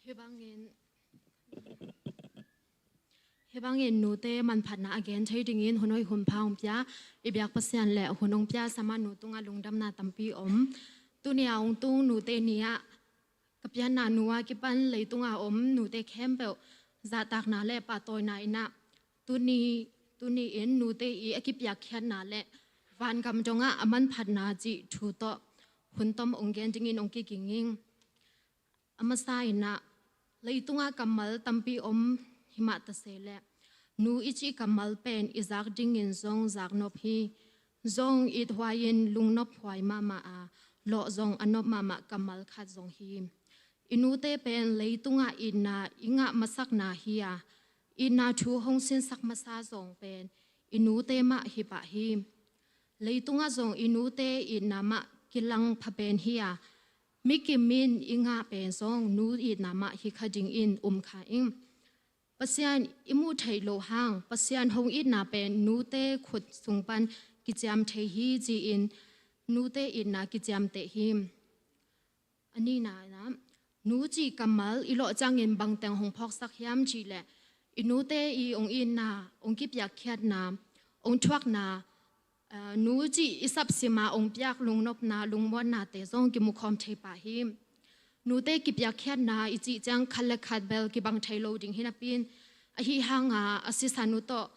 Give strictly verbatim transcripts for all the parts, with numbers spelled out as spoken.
Hih bangin, hih bangin nute manphatna a gen thei dingin hun hoih hun pha hong pia i biak Pasian le hun hong pia Sama nu tungah lungdamna tampi om. Tuni a hong tung nute ni ah ka pianna nu a kipan leitunga om nute khempeuh zahtakna le pahtawina in ah tuni, tuni in nute i a kipiakkhiatna le vangam dongah a manphatna cih thu tawh hun tom hong gen dingin hong kiging ing. A masa in ah leitungah kammal tampi om himah ta se leh nu i cih kammal pen i zak dingin zong zaknop hi. Zong ithuai-in lungnophuai mahmah a, lawh zong a nop mahmah kammal khat zong hi. I nute pen leitungah itna i ngah masakna hi a, itna thu hong sinsak masa zong pen i nute mah hi pah hi. Leitungah zong i nute itna mah kilang pha pen hi a, mi kim in i ngah pen zong nu itna mah hi kha dingin um kha ing. Pasian i muh theih loh hang Pasian hong itna pen nute khut sung pan kiciam thei hi ci-in nute itna kiciamteh hi. A nihna in ah nu cih kammal i lawh ciangin bangteng hong phawksak hiam cih leh i nute i hong itna, hong kipiakkhiatna, hong thuakna, aa, nu cih i sapsima hong piak lungnopna, lungmuannate zong kimukhawm thei pah hi. Nute kipiakkhiatna i cih ciang khat le khat bel kibang thei lo ding hi napi-in, ahi hanga a sisan uh tawh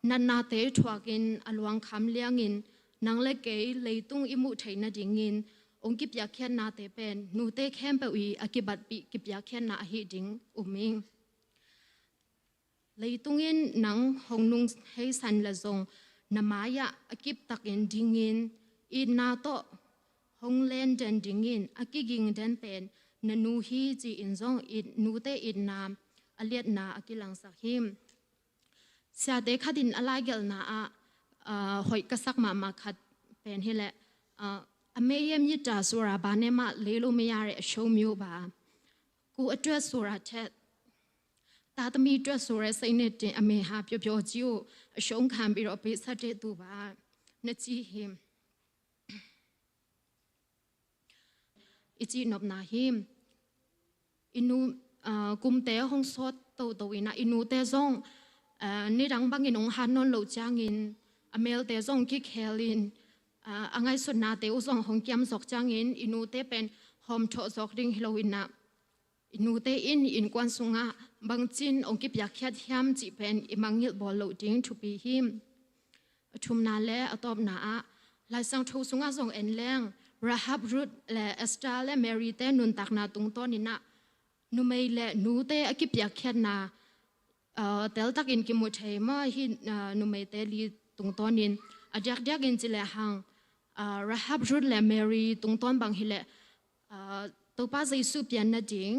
natnate thuakin a luangkham liangin nang le kei leitung i muh theih nadingin hong kipiakkhiatnate pen nute khempeuh i a kibatpih kipiakkhiatna ahi ding um ing. Leitung in nang hong nung heisan le zong na mai-ah a kiptakin dingin itna tawh hong len den dingin a kiging den pen na nu hi ci-in zong it, nute itna a liatna a kilangsak hi. Siate khat in a laigelhna ah, aa, hoih ka sak mahmah khat pen hi leh, aa, အမေရဲ့ မေတ္တာဆိုတာ ဘာနဲ့မှ လဲလို့ မရတဲ့ အရှုံးမျိုးပါ။ ကိုယ်အတွက်ဆိုတာထက် သားသမီးအတွက်ဆိုတဲ့ စိတ်နဲ့တင် အမေဟာ ပျော်ပျော်ကြီးကို အရှုံးခံပြီးတော့ ပေးဆပ်တဲ့သူပါ။ နှစ်ကြီးဟင်း I cihnopna hi. I nu, aa, kumte hong sawt toto in ah i nute zong, aa, nidang bangin hong hat nawn loh ciangin a melte zong kikhelin, aa, a ngaihsutnate uh zong hong kiam zawk ciangin i nute pen hawmthawh zawk ding hi lo in ah i nute in innkuan sungah bangcin hong kipiakkhiat hiam cih pen i mangngilh bawl loh ding thupi hi. A thumna le a tawpna ah Lai Siangtho sungah zong en leng Rahab, Ruth le Esther le Mary te nuntakna tungtawn in ah numei le nute a kipiakkhiatna, aa, teltakin kimu thei maw hi, aa, numeite li tungtawnin a diakdiakin ci lehang, aa, Rahab, Ruth le Mary tungtawn bang hi leh, aa, Topa Jesuh pian nading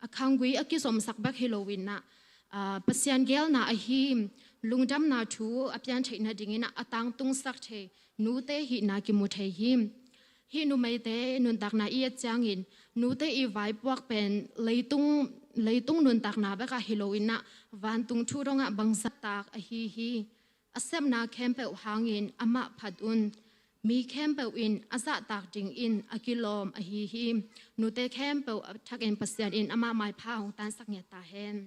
a khanggui a kizomsak bek hi lo in ah, aa, Pasian geelna ahi lungdamna thu a pian theih nadingin ah a tangtungsak thei nute hihna kimu thei hi. Hih numeite nuntakna i et ciangin nute i vaipuak pen leitung, leitung nuntakna bekah hi lo in ah vantung thu dongah bangzahtak ahi hi. A sepna khempeuh hangin amah phat un. Mi khempeuh in a zahtak dingin a kilawm ahi hi. Nute khempeuh a thakin Pasian in amah maipha hong tansak ngiat ta hen.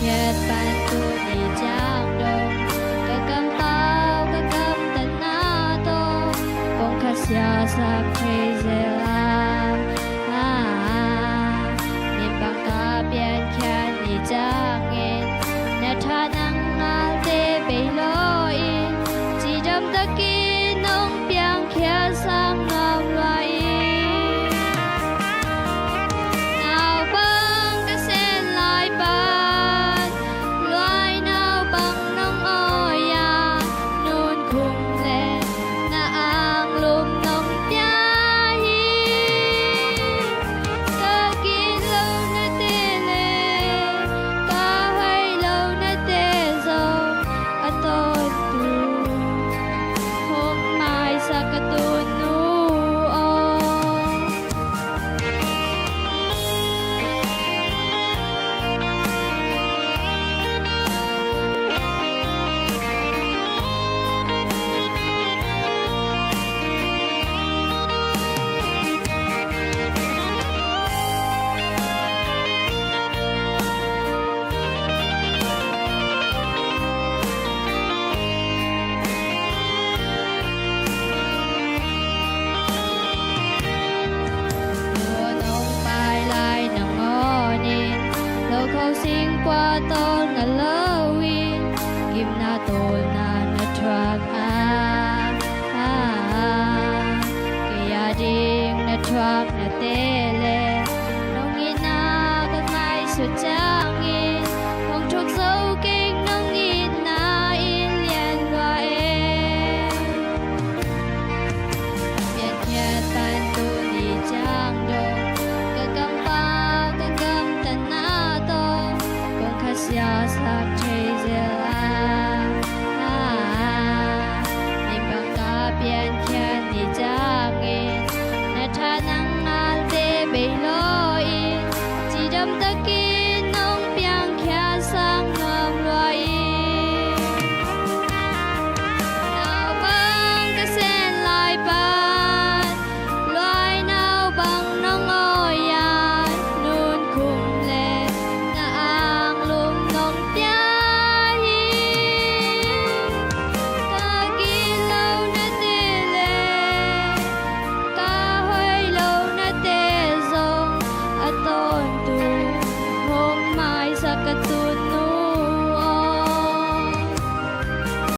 Pianpih pan tuni ciang dong ka kampau ka gamtatna tawh kong khasia sak thei zel a, a, min bang ka piankhiat ni ciangin na tha nang ngalte bei lo in, cidam takin nong piangkhia sang nuam lua in. Naupang ka sen lai pan, luai naupang nong awi a, nunkhum le na anglum nong pia hi. Ka gitlohna te le ka hoihlonate zong a tawntung hong maisak ka tunu aw. Tua nong pai lai nangawnin lokho singkua tawl na lo in, gimna tawlna na thuak a, a, a, kei a ding na thuaknate le nong itna ka ngaihsut ciangin, hong thuk zo keng nong itna in lian lua e. Piankhiat pan tuni ciang dong ka kampau ka gamtatna tawh kong khasia sak thei zel a,